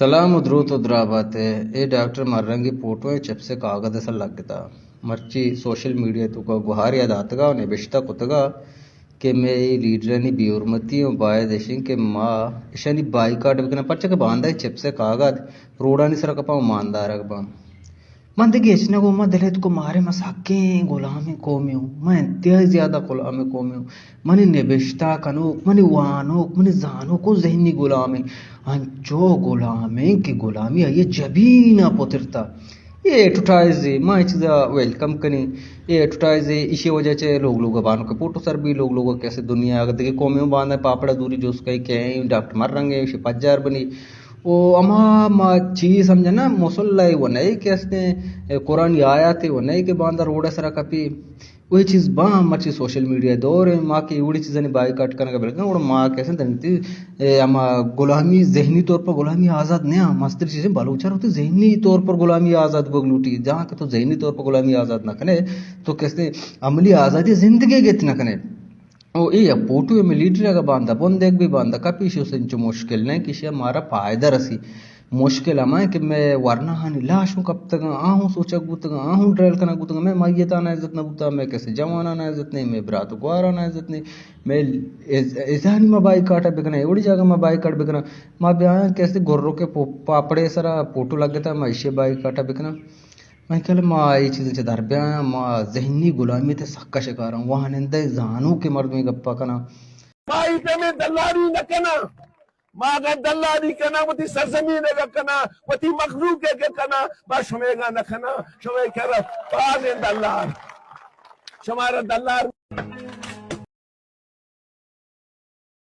سلام و دروت و درابات ء۔ اے ڈاکٹر مھرنگی پوٹو ء چپس ء کاگد ء سر لگتا۔ مرچی سوشل میڈیا توکا گوھارے ء داتگا و نبشتہ کتگا کہ مئے اے لیڈرانی بے حرمتی و باید اش انت کہ ما اشانی بائیکاٹ بکناں، پرچا کہ باندا اے چپس ء کاگد روڈانی سرا کپاں و مان دارگ باں۔ من دگہ ہچ نہ گوں، من دل ء تو مارے، من سکیں غلامیں قومے اوں، من انتہائی زیادہ غلامیں قومے اوں۔ منی نبشتہ کنوک، منی وانوک، منی زانوک و ذہنی غلامیں، انچو غلامیں کہ غلامی آئی ء جبین ء پترتا۔ اے ایڈورٹائز ء ما اے چیزا ویلکم کنیں۔ اے ایڈورٹائز ء ایشی وجہ چہ لوگ لوگ ء بانک ء پوٹو سر بی، لوگ لوگ ء کیسے دنیا اگر دگہ قومیں باندا پاپڑا دوری جوس کئی کہ ڈاکٹر مھرنگ ء ایشی پجار بنی۔ او ہما ما چی سمجھنا، مسلح و نئے کہ استیں، اے قرآنی آیات و نئے کہ باندا روڈ سرا کپی۔ وہی چیز باں، مرچی سوشل میڈیا دور ہیں، ما کہ وڑی چیزانی بائیکاٹ کنگا بلکن، گڑا ما کیسے دنتی، اے، ہما غلامی، ذہنی طور پر غلامی آزاد نہ، مستر چیزیں بلوچ ہوتی ذہنی طور پر غلامی آزاد بگ لوٹی۔ جہاں کہ تو ذہنی طور پر غلامی آزاد نہ کنے، تو کیسے عملی آزادی زندگی گت نہ کنے۔ او اے یا پوٹو ء مئے لیڈر اگاں باندا بندیگ بی، باندا کپی، شو سنچو مشکل نہ کہ شیا مارا فائدہ رسی۔ مشکل ہما کہ مئے ورناہانی لاش ہوں کپتگاں، آ ہوں سوچگ بوتگاں، آ ہوں ڈرائل کنگ بوتگاں، مئے میتانا عزت نہ بوتا، مئے کسے جوانانا عزت نہیں، مئے برات و گوارانا عزت نہیں، مئے از-، ازانی ما بائیکاٹ بکناں، ایوڑی جاگہ ما بائیکاٹ بکناں، ما بیاں کسے گرو کے پو-، پاپڑے سرا پوٹو لگتا، ما ایشی بائیکاٹ بکناں۔ من کل ما اے چیز چہ در بیایاں، ما ذہنی غلامی تے سکا شکاراں، وانندہ زانو کے مردمی گپا کناں۔ ما ایتمے دلاری نہ کناں، ما اگر دلاری کناں، وتی سرزمین ء کناں، وتی مخلوق ء کناں، ما شمے گا نہ کناں، شمے کرا بازیں دلار، شمارا دلار۔